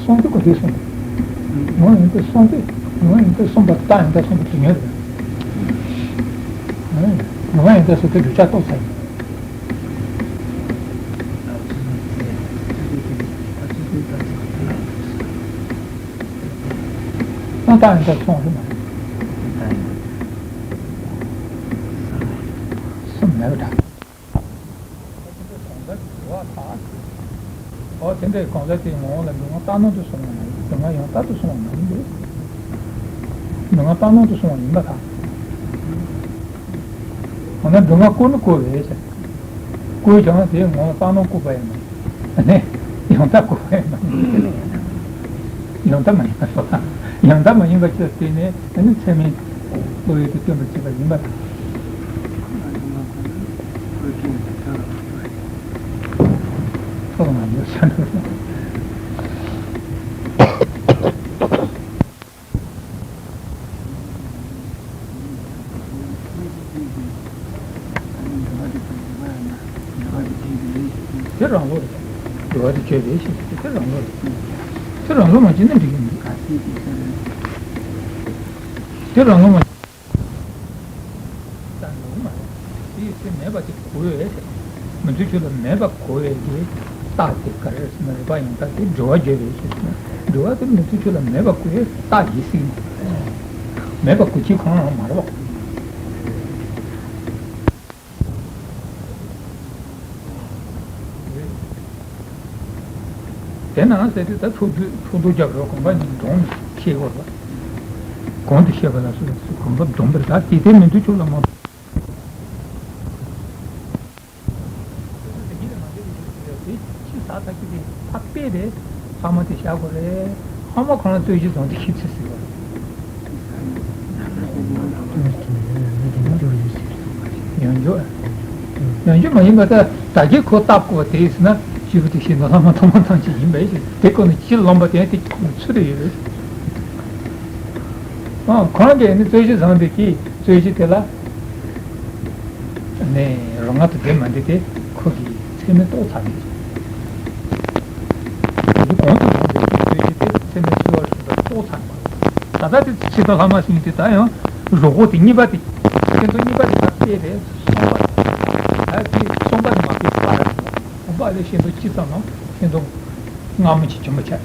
སོང་དུས་ག་དུས་སོང་། ངོ་ཡིན་ཏེ་སོང་དུས། ངོ་ཡིན་ཏེ་སོང་བ་རྟགས་ཡིན་ད་སོང་བ་དུས་ཡོད་རེད། ངོ་ཡིན་ཏེ་སོང་དུས་བསྒྲུབ་བྱ་རྟོགས་ཚར་ཡིན། སོང་རྟགས་ཡིན་ད་སོང་རེད་མ་རེད། སོང་མེད་པ་འདྲ། ཨོ་དེ་འདྲའི་གང་ཟག་དེའི་ངོ་བོ་ལ་སྡུག་བསྔལ་རྟག་སྣང་དུ་སོང་བ་མ་ཡིན། སྡུག་བསྔལ་ཡང་དག་ཏུ་སོང་བ་མ་ཡིན་པས། སྡུག་བསྔལ་རྟག་སྣང་དུ་སོང་བ་ཡིན་པ་དང་། འོ་ན་སྡུག་བསྔལ་བཀོད་ནི་བཀོད་པས་ཟེར། བཀོད་ཀྱང་དེའི་ངོ་བོ་རྟག་སྣང་བཀོད་པ་ཡིན་ནོ། ནས་ཡང་དག་བཀོད་པ་ཡིན་ནོ། ཡང་དག་མ་ཡིན་པ་སོགས་དང་། ཡང་དག་མ་ཡིན་པ་ཅི་ལ་བརྟེན་ནས་ཨ་ནི་ཚད་མས་བློ་ཡུལ་དུ་སྟོན་པར་བྱེད་པ་ཡིན་པ་དང་། ཁོ་ལ་མ་ཡོད་ས་འགྲོ། དེ་རང་ལུགས་རེད། འགྲོ་བ་དེ་བརྗོད་པའི་ཕྱིར་ཟེར་དེ་རང་ལུགས་རེད། དེ་རང་ལུགས་མ་བྱས་ན་འགྲིག་གི་མི་འདུག་དེ་རང་ལུགས་མ་ད་འགྲོ་གི་མ་རེད། དེའི་ཚེ་མེད་པ་དེ་གོ་བས། མི་འདུག་ཆོས་ལ་མེད་པ་གོ་བས་དེ་རྟགས་དེ་ག་རེ་ཟེར་ན་རིགས་པ་ཡང་དག་དེ་འགྲོ་བ་བརྗོད་པའི་ཕྱིར་ཟེར་ན། འགྲོ་བ་དེ་མི་འདུག་ཆོས་ལ་མེད་པ་གོ་བས་རྟགས་ཡིན་སྲིད་མ་རེད། མེད་པ་གོ་ཆེད་གང་ཡང་མ་རེད་པ། དེ་ན་ཟེར་དུས་ད་ཚོགས་འདུ་ཚོགས་འདུ་རྒྱབ་རོགས་གོམ་པ་ནི་གདོང་ནས་ཤེས་དགོས་ལ། གོང་དུ་བཤད་པ་ལ་སོགས་སུ་གོམ་པ་སྡོམ་པར་ད་དེ་ལྟར་མི་འདུག་ཆོག་ལ་མ། དེ་ཕྱི་ས་ཐག་གི་དེ་ཕ་དཔེ་རེད། ལྷག་མ་དེ་བཞག་དགོས་རེད། ལྷག་མ་ཁོ་རང་རྩོད་གཞི་བཟང་དེ་ཤེས་ཚེ་ཟེར་བ་རེད། ཡང་འཇོག་ཡང་འཇོག་མ་ཡིན་པ་ད་ད་གིན་ཁོ་བཏབ་དགོས་པ་དེ་ཡིན་ན་སྐྱེས་བུ་དེ་ཤེས་འདོད་ལྷག་མ་ཐོག་མ་ཐམས་ཅད་ཡིན་པས་ཤེས་དེ་ཀོ་ནི་ཕྱི་ལོང་པ་དེ་དེ་ཚུད་དེ་ཡོད་རེད། ཨ་ཁོ་རང་གིས་ནི་རྩོད་གཞི་བཟང་དེ་གིས་རྩོད་གཞི་དེ་ལ་ནས་རང་ང་དུ་བདེ་མ་འདི་དེ་ཁོ་གིས་ཚད་མས་རྟོགས་ཚར་ནས། དེ་གོང་དུ་བྱུང་བའི་རྩོད་གཞི་དེ་ཚད་མས་བསུ་བ་ཞུ་བ་རྟོགས་ཚར་ནས། ད་ལྟ་དེ་ཕྱི་དང་ལྷག་མ་ཟིན་དེ་ད་ཡང་རོགས་པོ་དེ་གཉིས་པ་དེ་ཤེས་འདོད་གཉིས་པ་དེ་ད་སྤེལ་རེད་གསུམ་པ་དེ་ད་དེ་གསུམ་པ་དེ་མ་སྤེལ་བར་གོམ་པ་ལས་ཤེས་འདོད་གཅིག་ཙམ་ནང་ཤེས་འདོད་སྔ་མོ་ཆེ་ཆེན་པོ་ཆགས།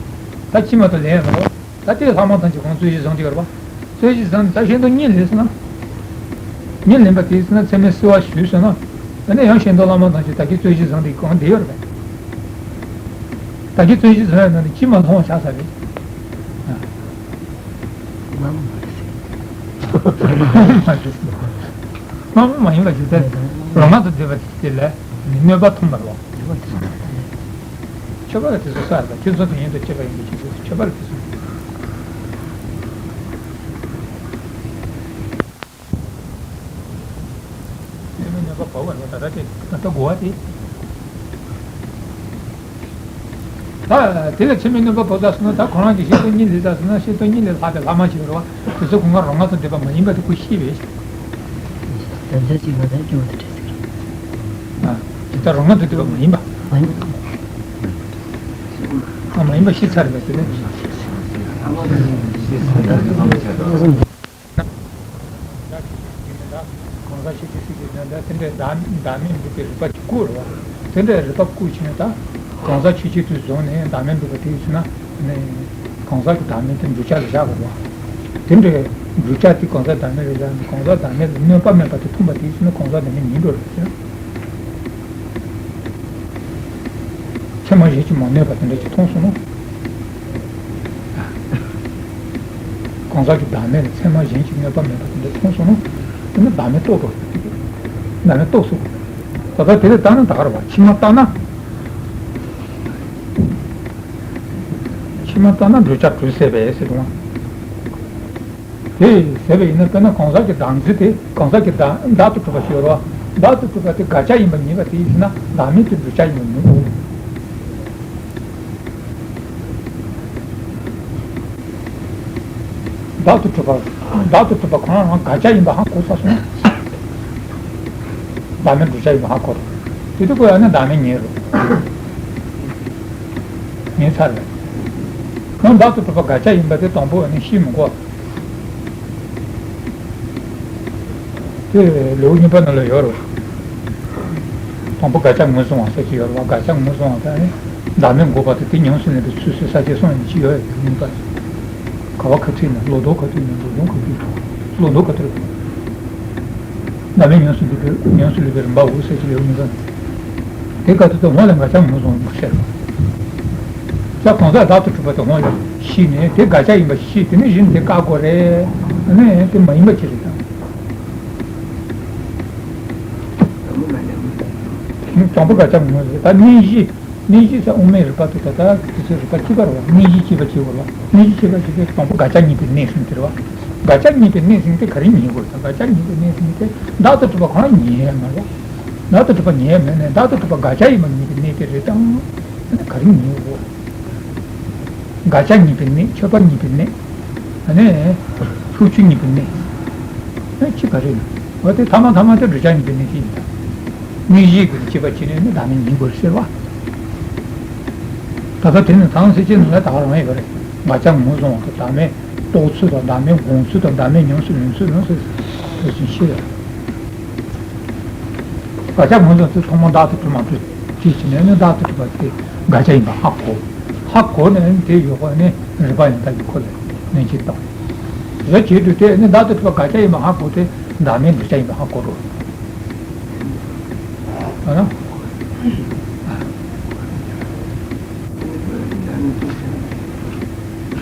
ད་ཕྱི་མ་དང་ལེན་རོགས། ད་ལྟའི་ལྷག་མ་ཐམས་ཅད་གང་རྩོད་གཞི་བཟང་གཅིག་ཡོད་རེད་པ། རྩོད་གཞི་བཟང་ནི་ད་ཤེས་འདོད་གཉིས་ལེན་ཟེར་ན། གཉིས་ལེན་པ་དེ་ཟེར་ན་ཚད་མས་བསུ་བ་ཞུས་ཟེར་ན། ཨ་ནི་ཡང་ཤེས་འདོད་ལྷག་མ་ཐམས་ཅད་ད་གིན་རྩོད་གཞི་བཟང་དེ་གང་བསྡད་ཡོད་རེད་པས། ད་གིན་རྩོད་གཞི་བཟང་ཡོད་ན་ནི་ཕྱི་མ་ལྷུང་བ་ཆགས་ས་རེད། ཨ། མ་མ་རེད་ཟེར། མ་མ་མ་ཡིན་པ་ཞིག་ད་རང་ང་དུ་བསྡད་པ་དེ་ལས་ནི་གནོད་པ་མཐོང་བ་རེད་པ། ཁྱད་པར་ལ་དེ་ཚོ་ས་ལ་ཁྱོད་ཚོ་དང་ཡིན་དུ་བྱེད་པ་ཡིན་པའི་ཕྱིར་ཁྱད་པར་ལ་དེ་ཚོ། ཚད་མས་གནོད་པ་བབས་པ་ནི་ད་ལྟ་དེ་ད་ལྟ་གོ་བ་དེ། ད་དེ་ལ་ཚད་མས་གནོད་པ་བབས་ཚར་སོང་ན་ད་ཁོ་རང་གི་ཤེས་འདོད་གཉིས་ལེན་ཚར་སོང་ན་ཤེས་འདོད་གཉིས་ལས་ལྷག་པའི་ལྷག་མ་ཞིག་རེད་པ། དེ་ཚོ་ཁོ་རང་ང་དུ་བསྡད་པ་མ་ཡིན་པ་དེ་ཁོ་ཤེས་པས། དོན་ཚན་གཅིག་ལ་ནས་སྐྱོ་བོ་དེ་འདྲ་ཟེར། ཨ། དེ་ལྟར་རང་ང་དུ་བསྡད་པ་མ་ཡིན་པ། མ་ཡིན། ཨ་མ་ཡིན་པ་ཤེས་ཚར་བས་དེ་ནས། གང་ཟག་ཤེས་བྱའི་སྲིད་ཀྱི་དོན་དག་དེ་འདྲའི་བདག་བདག་མེད་འགོག་པའི་རིགས་པ་ཅིག་བཀོད་རེད་པ། དེ་འདྲའི་རིགས་པ་བཀོད་བྱས་ནས་ད་གང་ཟག་ཆོས་ཅན་དུ་བཟུང་ནས་བདག་མེད་འགོག་པ་དེ་ཡིན་ན་ནི་གང་ཟག་གི་བདག་མེད་དེ་བསྒྲུབ་བྱ་ལ་བཞག་དགོས་པ། དེ་འདྲའི་བསྒྲུབ་བྱ་དེ་གང་ཟག་བདག་མེད་ལ་བཞག་ནས་གང་ཟག་བདག་མེད་ལ་གནོད་པ་མེད་པ་དེ་མཐོང་པ་དེ་ཡིན་ན་གང་ཟག་བདག་མེད་ཡིན་འགྲོ་རེད་ཟེར། ཚད་མ་གཞན་གྱིས་མ་གནོད་པ་དེ་འདྲ་ཅིག་མཐོང་སོང་ན། གང་ཟག་གི་བདག་མེད་ལ་ཚད་མ་གཞན་གྱིས་གནོད་པ་མེད་པ་དེ་འདྲ་མཐོང་སོང་ན། དེ་ནི་བདག་མེད་རྟོགས་འགྲོ། བདག་མེད་རྟོགས་སོང་། ད་ལྟ་དེ་ལས་ལྟ་ན་ད་ག་རེད་པ། ཕྱི་མ་ལྟ་ན། ཕྱི་མ་ལྟ་ན་བསྒྲུབ་བྱ་གྲོལ་ཟད་པས་ཟེར་འདུག་ཨང་། དེ་ཟེར་བ་ཡིན་ན་དཔེར་ན་གང་ཟག་གི་བདག་འཛིན་དེ་གང་ཟག་གི་བདག་བདག་ཏུ་གྲུབ་པ་ཞིག་ཡོད་རེད་པ། བདག་ཏུ་གྲུབ་པ་དེ་དགག་བྱ་ཡིན་པ་ངེས་པ་དེ་ཡིན་ན་བདག་མེད་དེ་བསྒྲུབ་བྱ་ཡིན་པ་ངེས་དགོས། བདག་ཏུ་གྲུབ་པ། བདག་ཏུ་གྲུབ་པ་ཁོ་རང་རང་དགག་བྱ་ཡིན་པ་ཧ་གོ་ཚར་སོང་། བདག་མེད་བསྒྲུབ་བྱ་ཡིན་པ་ཧ་གོ་རེད། དེ་དུས་ཁོ་ཡང་ན་བདག་མེད་ངེས་རེད། ངེས་ཚར་རེད། ཁོང་བདག་ཏུ་གྲུབ་པ་དགག་བྱ་ཡིན་པ་དེ་དང་པོ་ནི་ཤེས་མི་དགོས། དེ་ལེའུ་གཉིས་པ་ནང་ལ་ཡོད་རེད། དང་པོ་དགག་བྱ་ངོས་བཟུང་བ་ཟེར་གྱི་ཡོད་རེད་པ། དགག་བྱ་ངོས་བཟུང་བ་དེ་ནི་བདག་མེད་འགོག་པ་དེ་དེ་ཉམས་སུ་ལེན་པའི་ཚུལ་ཟེར་ས་བཅད་གསུམ་ཡིན་གྱི་ཡོད་རེད། ལེའུ་གཉིས་པ། ག་བ་ག་ཚོད་ཡིན་ན་བློ་ལྡོག་ག་ཚོད་ཡིན་ན་བློ་སྦྱོང་ག་ཚོད་ཡིན་ན་བློ་ལྡོག་ག་ཚོད་རེད། བདག་མེད་ཉམས་སུ་ལེན་པའི་ཉམས་སུ་ལེན་པའི་རིམ་པའོ་ཟེར་གྱི་ལེའུ་གཉིས་པ། དེ་ག་དུས་ད་སྔོན་ལ་དགག་བྱ་ངོས་བཟུང་བ་ཤེས་རེད། ད་གང་ཟག་བདག་ཏུ་གྲུབ་པ་དེ་སྔོན་ལ་ཤེས་ནས་དེ་དགག་བྱ་ཡིན་པ་ཤེས། དེ་ནས་གཞི་ནས་དེ་བཀག་དགོས་རེད། ཨ་ནི་དེ་མ་ཡིན་པ་ཅི་རེད་དམ། དང་པོ་དགག་བྱ་ངོས་བཟུང་། ད་གནས་གཞི། གནས་གཞི་ཟེར་དབུ་མའི་རིགས་པ་དེ་ད་ལྟ་དེ་ཚོའི་རིགས་པ་གཅིག་པ་རེད་པ། གནས་གཞི་གཅིག་པ་གཅིག་པ་ལ། གནས་གཞི་གཅིག་པ་གཅིག་པའི་དང་པོ་དགག་བྱ་གཉིས་པའི་གནས་ཟིན་དེ་རེད་པ། དགག་བྱ་གཉིས་པའི་གནས་ཟིན་དེ་ག་རེ་ངེས་དགོས་དམ། དགག་བྱ་གཉིས་པའི་གནས་ཟིན་དེ་བདག་ཏུ་གྲུབ་པ་ཁོ་རང་ངེས་ཡ་མ་རེད་པ། བདག་ཏུ་གྲུབ་པ་ངེས་ཡ་མེད་ནས་བདག་ཏུ་གྲུབ་པ་དགག་བྱ་ཡིན་པ་ངེས་པའི་གནས་དེ་རེད་དམ། ཨ་ནི་ག་རེ་ངེས་དགོས། དགག་བྱ་གཉིས་པའི་གནས། ཆོས་པ་གཉིས་པའི་གནས། ཨ་ནི་ཕྱོགས་ཆོས་གཉིས་པའི་གནས། ཨ་ནི་ཅི་ག་རེ་ཡིན། འོ་དེ་ཐ་མ་ཐ་མ་དེ་བསྒྲུབ་བྱ་གཉིས་པའི་གནས་ཤིག་ཡིན་ད། གནས་གཞི་གི་དེ་བྱེད་པ་བྱེད་ནས་ནི་བདག་མེད་ཡིན་དགོས་ཟེར་བ། ད་ལྟ་དེ་ནི་ཐང་ཟེར་ཅན་ནི་ལ་ད་ག་རང་ཡོད་པ་རེད། དགག་བྱ་ངོས་བཟུང་བ་དང་བདག་མེད་རྟོགས་ཚུལ་དང་བདག་མེད་དགོངས་ཚུལ་དང་བདག་མེད་ཉམས་སུ་ལེན་ཚུལ་ཡོངས་སུ་དེ་བཞིན་ཤེས་ཡོད། དགག་བྱ་ངོས་བཟུང་ཚུལ་ཐོག་མར་བདག་ཏུ་གྲུབ་མ་གྲུབ་དེ་བྱས་ནས་ནི་བདག་ཏུ་གྲུབ་པ་དེ་དགག་བྱ་ཡིན་པ་ཧ་གོ། ཧ་གོ་ནས་ནི་དེ་ཡོད་པ་ནི་རིགས་པ་ཡང་དག་གིས་ཁོ་ལ་ནན་གྱིས་བཏང་། རེ་བྱེད་དུས་དེ་ནི་བདག་ཏུ་གྲུབ་པ་དགག་བྱ་ཡིན་པ་ཧ་གོ་སྟེ་བདག་མེད་བསྒྲུབ་བྱ་ཡིན་པ་ཧ་གོ་འགྲོ། ཨ་ན།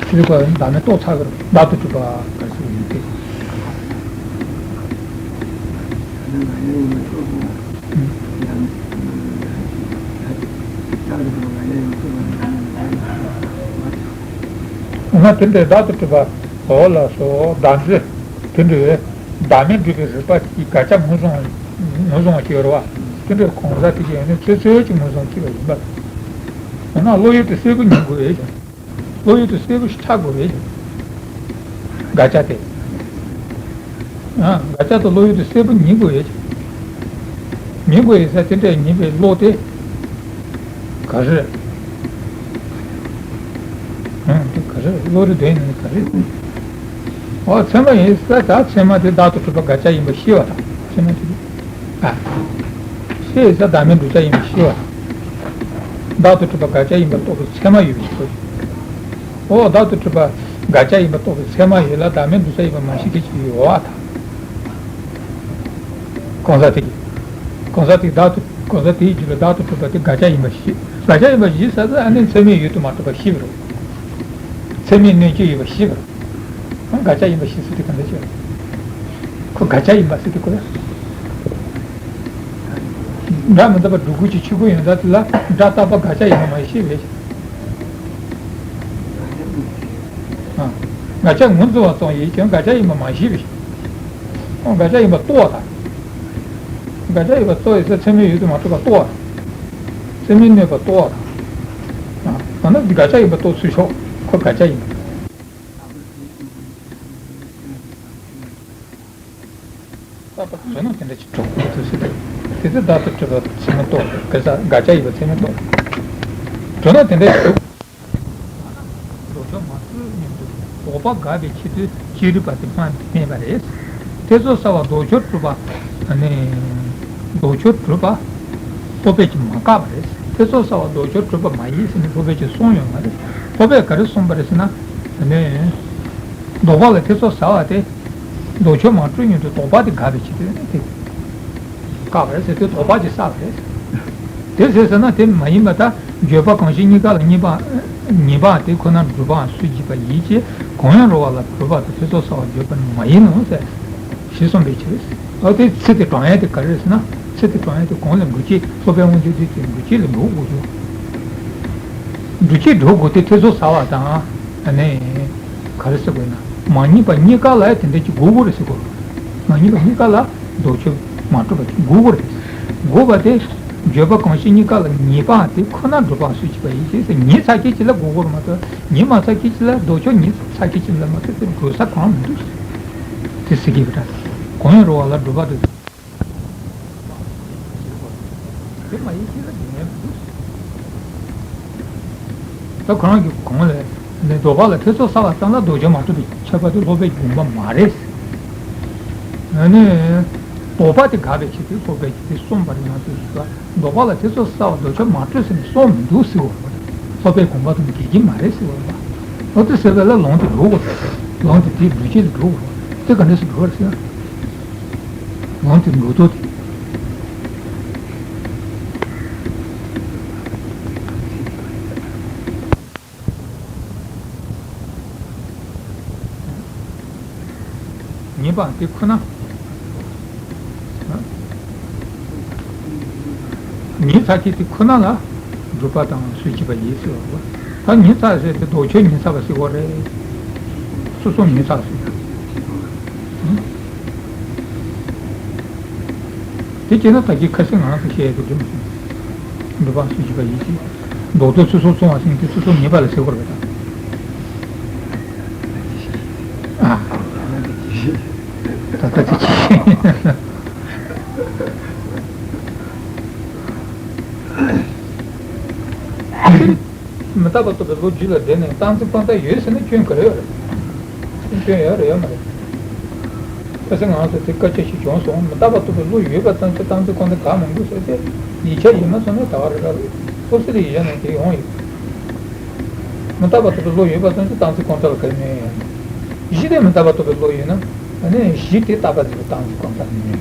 ཚིག་པ་བདག་མེད་རྟོགས་ཚར་གི་རེད། བདག་ཏུ་གྲུབ་པ་ག་ཚོད་ཡིན་ཏེ། ང་དེ་འདྲའི་བདག་ཏུ་གྲུབ་པ་འོ་ལགས་སོ། བདག་འཛིན་དེ་འདྲའི་བདག་མེད་སྒྲུབ་པའི་རིགས་པ་གི་དགག་བྱ་ངོས་བཟུང་ངོས་བཟུང་བ་ཞིག་ཡོད་རེད་བ། དེ་འདྲའི་གང་ཟག་དེ་གིས་ཡང་ན་ཚོད་ཚོད་ཀྱིས་ངོས་བཟུང་བྱས་པ་ཡིན་པ། འོ་ན་བློ་ཡུལ་དུ་གསལ་པོ་ཉིད་དགོས་པས་ཀྱང་། བློ་ཡུལ་དུ་གསལ་པོ་ཞིག་ཆགས་དགོས་པས་ཀྱང་། དགག་བྱ་དེ། ཨ། དགག་བྱ་དེ་བློ་ཡུལ་དུ་གསལ་པོ་ཉིད་དགོས་པས་ཀྱང་། ཉིད་དགོས་པའི་ས་དེ་འདྲ་ཉིད་པའི་བློ་དེ། ག་རེ། ཨ། དེ་ག་རེ་བློ་རེ་འདོན་ནས་ག་རེ། འོ་ཚད་མ་ཡིན་ས་ད་ཚད་མ་དེ་བདག་ཏུ་གྲུབ་པ་དགག་བྱ་ཡིན་པ་ཤེས་པ་དང་ཚད་མ་དེ། ཨ། ཤེས་ས་བདག་མེད་བསྒྲུབ་བྱ་ཡིན་པ་ཤེས་པ་དང་། བདག་ཏུ་གྲུབ་པ་དགག་བྱ་ཡིན་པ་རྟོགས་པའི་ཚད་མ་ཡོད་པའི་ཕྱིར། འོ་བདག་ཏུ་གྲུབ་པ་དགག་བྱ་ཡིན་པ་རྟོགས་པའི་ཚད་མ་ཡོད་ལ་བདག་མེད་བསྒྲུབ་བྱ་ཡིན་པ་མ་ཤེས་མཁན་ཞིག་ཡོད་པ་དང་། གང་ཟག་དེ་གིས། གང་ཟག་དེས་བདག་ཏུ་གང་ཟག་དེའི་རྒྱུད་ལ་བདག་ཏུ་གྲུབ་པ་དེ་དགག་བྱ་ཡིན་པ་ཤེས། དགག་བྱ་ཡིན་པ་ཤེས་ས་ལ་ཨ་ནི་ཚད་མས་ཡུལ་དུ་མ་གྲུབ་པ་ཤེས་པ་རེད། ཚད་མས་གནོད་བྱེད་ཡོད་པ་ཤེས་པ་རེད། ཁོ་དགག་བྱ་ཡིན་པ་ཤེས་ཚུལ་དེ་ག་འདྲ་ཞིག་རེད། ཁོ་དགག་བྱ་ཡིན་པ་ཟེར་དེ་ཁོ་ལ། སྒྲ་མི་རྟག་པ་སྒྲོ་སྐུར་གྱི་ཆོས་སྐུ་ཡོད་ད་དེ་ལ་སྒྲ་རྟག་པ་དགག་བྱ་ཡིན་པ་མ་ཤེས་པས། ཨ། དགག་བྱ་ངོས་འཛིན་པ་ཙམ་ཡིན་ཀྱང་དགག་བྱ་ཡིན་པ་མ་ཤེས་པས། ཁོ་དགག་བྱ་ཡིན་པ་རྟོགས་པ་དང་། དགག་བྱ་ཡིན་པ་རྟོགས་ཡིན་ས་ཚད་མས་ཡུལ་དུ་མ་གྲུབ་པ་རྟོགས་པ་དང་། ཚད་མས་གནོད་པ་རྟོགས་པ་དང་། ཨ། ད་ནི་དགག་བྱ་ཡིན་པ་རྟོགས་ཚུལ་ཤོག་ཁོ་དགག་བྱ་ཡིན་པ། རྟག་པར་དོན་དེ་འདྲ་ཅིག་གྲུབ་དགོས་ཚུལ་ཟེར་ཏེ། དེ་ཚེ་བདག་ཏུ་གྲུབ་པ་ཚད་མས་རྟོགས། དགག་བྱ་དགག་བྱ་ཡིན་པ་ཚད་མས་རྟོགས། དོན་དེ་འདྲ་ཅིག་གྲུབ། ལྡོག་ཕྱོགས་མ་གྲུབ་སྙམ་དུ་ལྡོག་པ་དགག་པའི་ཆེད་དུ་ཅི་རིགས་པ་དེ་སྨྲ་མེད་པ་རེད། ཐེ་ཚོམ་ཟ་བ་ལྡོག་ཕྱོགས་གྲུབ་པ། ཨ་ནི། ལྡོག་ཕྱོགས་གྲུབ་པ། སློབ་དཔོན་གྱིས་མ་བཀག་པ་རེད། ཐེ་ཚོམ་ཟ་བ་ལྡོག་ཕྱོགས་གྲུབ་པ་མ་ཡིན་ཟེར་ནས་སློབ་དཔོན་གྱིས་གསུངས་ཡོད་མ་རེད། སློབ་དཔོན་ག་རེ་གསུངས་པ་རེད་ཟེར་ན། ཨ་ནི། ལྡོག་པ་ལ་ཐེ་ཚོམ་ཟ་བ་དེ། ལྡོག་ཕྱོགས་མ་གྲུབ་སྙམ་དུ་ལྡོག་པ་དེ་དགག་པའི་ཆེད་དུ་ནི་དེ། བཀག་པ་རེད་ཟེར་དུས་ལྡོག་པ་ཅིག་བསགས་པ་རེད། དེ་ཟེར་ཟེར་ན་དེ་མ་ཡིན་པ་ད་བརྗོད་པ་གང་ཞིག་གཉིས་ཀ་ལ་གཉིས་པ། ངེས་པ་དེ་ཁོ་ན་སྒྲུབ་པའམ་སུ་བྱེད་པ་ཡིན་གྱི་གང་ཡང་རུང་བ་ལ་སྒྲུབ་པ་དང་ཐེ་ཚོམ་ཟ་བར་བརྗོད་པ་ནི་མ་ཡིན་ནོ་ཟེར། ཞེས་གསུངས་པའི་ཕྱིར། ཨ་དེ་ཚིག་དེ་དྲངས་ཡ་དེ་ག་རེ་རེད་ཟེར་ན། ཚིག་དེ་དྲངས་ཡ་དེ་གོང་ལ་འགོད་བྱེད་སློབ་དཔོན་དབང་ཆེན་བདུད་རྩིའི་འགོད་བྱེད་ལ་འགྲོ་དགོས་ཀྱང་། འགྲོ་བྱེད་འགྲོ་དགོས་ཏེ་ཐེ་ཚོམ་ཟ་བ་དང་། ཨ་ནི། ག་རེ་ཟེར་དགོས་ན། མ་ངེས་པ་གཉིས་ཀ་ལ་ཡང་དེ་འདྲ་ཅིག་དགོས་དགོས་རེད་ཟེར་དགོས། མ་ངེས་པ་གཉིས་ཀ་ལ་ལྡོག་ཕྱོགས་མ་གྲུབ་པ་ཅིག་དགོས་དགོས་རེད། དགོས་པ་དེ། བརྗོད་པ་གང་ཞིག་གཉིས་ཀ་ལ་ངེས་པའམ་དེ་ཁོ་ན་སྒྲུབ་པའམ་སུ་བྱེད་པ་ཡིན་གྱི་ཟེར་ངེས་ཚར་སྐད་ཅིག་ལ་དགོས་དགོས་རེད་མ་གཏོགས་ངེས་མ་ཚར་སྐད་ཅིག་ལ་ལྡོག་ཕྱོགས་ངེས་ཚར་སྐད་ཅིག་ལ་མ་གཏོགས་དེ་དགོས་ས་གང་མི་འདུག་དེ་ཟེར་གྱི་ཡོད་པ་འདྲ། གང་ཡང་རུང་བ་ལ་སྒྲུབ་པ་དེ། དེ་མ་ཡིན་ཅི་ལ་འགྲིག་ངེས་མི་འདུག་ད་ཁོ་རང་གི་གོང་ལས་ནས་ལྡོག་པ་ལ་ཐེ་ཚོམ་ཟ་བ་ཙམ་ལ་ལྡོག་ཕྱོགས་མ་གྲུབ་པའི་ཁྱབ་པ་དེ་སློབ་དཔོན་དགོངས་པ་མ་རེད། ཨ་ནི། ལྡོག་པ་དེ་དགག་པའི་ཆེད་དུ་སློབ་དཔོན་གྱིས་དེ་གསུངས་པ་རེད་ཡང་དུ་ཞུ་བ། ལྡོག་པ་ལ་ཐེ་ཚོམ་ཟ་བ་ལྡོག་ཕྱོགས་མ་གྲུབ་ཟེར་ནས་གསུངས་མི་འདུག་ཟེར་བ་རེད། སློབ་དཔོན་དགོངས་པ་དང་འགལ་གྱི་མ་རེད་ཟེར་བ་རེད། འོ་དེ་ཟེར་བ་ལ་ལམ་དེ་འགྲོ་དགོས་རེད། ལམ་དེ་དེའི་སྒྲུབ་བྱེད་དུ་འགྲོ་དགོས་རེད། དེ་ག་འདྲ་སེ་འགྲོ་བ་རེད་ཟེར་ན། ལམ་དེ་འགྲོ་ལྡོག་དེ། ངེས་པ་དེ་ཁོ་ན། ངེས་ཚར་གྱི་དེ་ཁོ་ན་ལ་སྒྲུབ་པ་དང་སུ་བྱེད་པ་ཡིན་ཟེར་བ། ད་ངེས་ཚར་ཟེར་དེ་ལྡོག་ཕྱོགས་ངེས་ཚར་བ་ཟེར་བ་རེད། སོ་སོ་ངེས་ཚར་ཟེར། དེ་བྱས་ན་ད་གིན་ཁ་སང་ང་རང་ཚོ་བཤད་ཡ་དེ་འགྲིག་མ་སོང་། སྒྲུབ་པ་སུ་བྱེད་པ་ཡིན་གྱི། ལྡོག་ལྡོག་སོ་སོར་མཚུངས་པ་ཟེར་དུས་སོ་སོ་ངེས་པ་ལ་ཟེར་དགོས་རེད་པ་ད། ཨ། ད་ལྟ་དེ་ཅི། མི་རྟག་པ་རྟོགས་པའི་བློ་རྒྱུད་ལ་བསྡད་ནས་རྟག་འཛིན་ཁོ་ན་ཡོད་ཟེར་ན་སྐྱོན་ག་རེ་ཡོད་རེད། སྐྱོན་ཡོད་རེད་ཡོད་མ་རེད། ཁ་སང་ང་ཚོ་དེ་སྐད་ཆ་ཞིག་བྱུང་སོང་། མི་རྟག་པ་རྟོགས་པའི་བློ་ཡོད་པ་ཙམ་གྱིས་རྟག་འཛིན་ཁོ་ན་དགག་མི་དགོས་ཟེར་ཏེ། ཡིག་ཆ་ཡིན་མ་སོང་ན་ད་ག་རེ་ར་རེད། སློབ་གསོ་དེ་ཡིག་ཆ་ནང་དེ་ཡོང་ཡོད། མི་རྟག་པ་རྟོགས་པའི་བློ་ཡོད་པ་ཙམ་གྱིས་རྟག་འཛིན་ཁོ་ན་ལ་ག་རེ་མེད། གཞི་དེ་མི་རྟག་པ་རྟོགས་པའི་བློ་ཡོད་ན། ཨ་ནི་གཞི་དེ་རྟག་པ་འཛིན་པའི་རྟག་འཛིན་ཁོ་ན་ལ་མེད།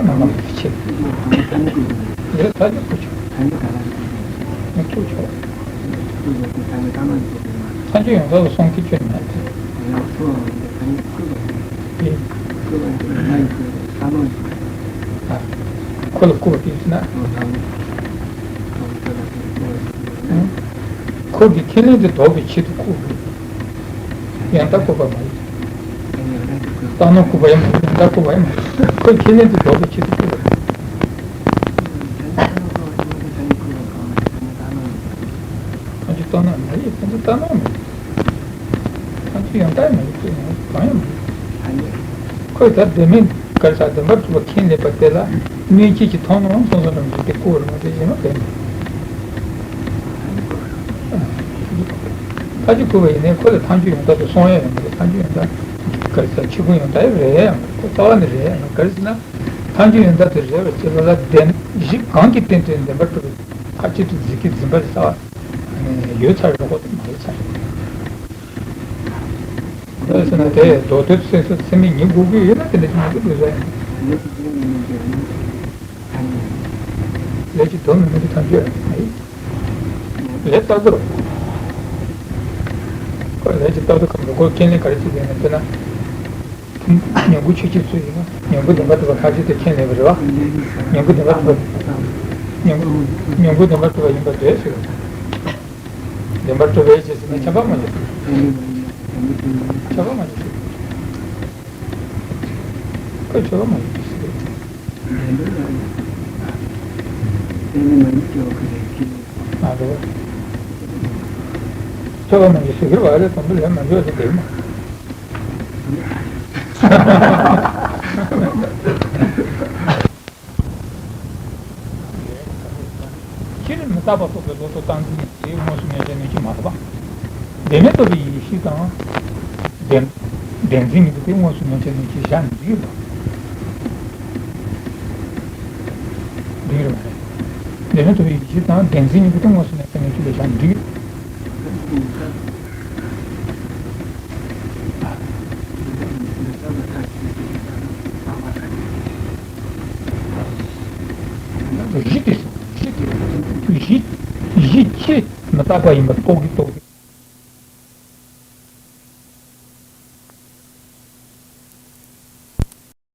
ལ་ནམ་མཁའ་མ་ཡིན་པའི་ཕྱིར། ཡོད་ད་ཀྱང་བསྐུར་ཆོག་ཡང་བསྐུར་ཆོག་ཐམས་ཅད་ཡོངས་རྫོགས་ལ་གསུང་གི་སྐྱོན་མེད་དེ། ཡང་ཁོ་ལ་བསྐུར་བ་ཡིན་ན་ཁོ་ལ་བསྐུར་བ་དེ་ཡིན་ན། ཨ། ཁོ་ལ་བསྐུར་བ་དེ་ཡིན་ན། ཨོ་ད་ནི། ཨོ་ཁོ་ལ་བསྐུར་བ་ཡིན་ན། ཁོ་གི་ཁས་ལེན་དེ་ལྡོག་པའི་ཆེད་དུ་བསྐུར་བ་ཡིན། ཡང་དག་བསྐུར་བ་མ་ཡིན། རྟག་སྣང་བསྐུར་བ་ཡང་མ་ཡིན། ཡང་དག་བསྐུར་བ་ཡང་མ་ཡིན། ཁོ་ཁས་ལེན་དེ་ལྡོག་པའི་ཆེད་དུ་བསྐུར་བ་ཡིན། ཐམས་ཅད་རྟག་སྣང་མ་ཡིན། ཐམས་ཅད་རྟག་སྣང་མ་ཡིན། ཐམས་ཅད་ཡང་དག་མ་ཡིན། གང་ཡང་མ་ཡིན། ཁོས་ད་བདེན་མེད་གར་ས་བདེན་པར་གྲུབ་པ་ཁས་ལེན་པ་དེ་ལ་གནོད་བྱེད་ཀྱི་མཐོང་སྣང་སོ་སོ་རང་བཞིན་དེ་བསྐུར་བར་མ་བྱེད་ཅེས་ན་བདེན་པ། ཐག་གཅོད་ཁུར་བ་ཡིན་ནའི་ཁོ་ལ་ཐག་གཅོད་ཡང་དག་ཏུ་སོང་ཡ་ཡོད་མ་རེད། ཐག་གཅོད་ཡང་དག་ག་རེ་ཟེར། ཆིག་ཁུར་ཡང་དག་རེད་ཡ་མ་རེད། ཁོ་རྩ་བ་ནས་རེད་ཡ་མ་རེད། ག་རེ་ཟེར་ན། ཐག་གཅོད་ཡང་དག་དེ་རེད་པ་ཅེས་ལ་ལ་བདེན་གཞི་གང་གི་སྟེང་དུ་བདེན་པར་གྲུབ་པའི་ཐག་གཅོད་དུ་འཛིན་གྱི་འཛིན་པ་རེད་ས། ཡོད་ཚར་རེད། ཁོ་དེ་མ་ཡོད་ཚར་རེད། ག་རེ་ཟེར་ན་དེ་མདོ་སྟོད་སེམས་སུ་སེམས་མེད་ཉིད་དགོས་ཀྱི་ཡོད་ན་དེ་འདྲ་ཞིག་མ་གཏོགས་དགོས་ས་ཡིན། ལས་ཀྱི་སྡོམ་མི་དགོས་ཐག་གཅོད་རེད། ལས་རྟག་ཏུ་རུ། ཁོ་ལས་ཀྱི་རྟག་ཏུ་ཁམས་རུ་ཁོ་ཁས་ལེན་ག་རེ་བྱེད་དགོས་ན་དེ་ན། ཉོན་མོངས་ཆོས་ཅན་སུ་ཡིན་ན་ཉོན་མོངས་བདེན་པར་གྲུབ་པ་ཐག་གཅོད་དེ་ཁས་ལེན་པ་རེད་བ། ཉོན་མོངས་བདེན་པར་གྲུབ་པ། ཉོན་མོངས་ཉོན་མོངས་བདེན་པར་གྲུབ་པ་ཡིན་པར་འདོད་ཟེར། བདེན་པར་གྲུབ་པའི་རྗེས་སུ་ནི་ཁྱབ་པ་མ་ཡིན། ཁྱབ་པ་མ་ཡིན། ཁོས་ཁྱབ་པ་མ་ཡིན་ཟེར། ཨ་རེད། ཁྱབ་པ་མ་ཡིན་ཟེར་གྱི་རེད་བ། ཨ་རེད། དང་པོ་ལས་མ་འཇོག་ཟེར་དེ་མ། སྤྱིར་མི་རྟག་པ་རྟོགས་པའི་བློ་རྟོག་རྟག་འཛིན་གཉིས་དེ་དངོས་སུ་མྱོང་བྱ་ནུས་ཀྱི་མ་རེད་པ། བདེན་མེད་རྟོགས་པའི་ཡེ་ཤེས་དང་། བདེན་བདེན་འཛིན་གཉིས་པོ་དེ་དངོས་སུ་མྱོང་བྱ་ནུས་ཀྱི་བཞག་འགྲིག་རེད་པ། འགྲིག་རེད་པ། བདེན་མེད་རྟོགས་པའི་ཡེ་ཤེས་དང་བདེན་འཛིན་གཉིས་པོ་དེ་དངོས་སུ་མྱོང་བྱ་ནུས་ཀྱི་ལས་བཞག་འགྲིག་གཞི་དེ་གཞི་དེ་གཞི་གཞི་ཆེ་མི་རྟག་པ་ཡིན་པ་རྟོགས་ཀྱི་རྟོགས།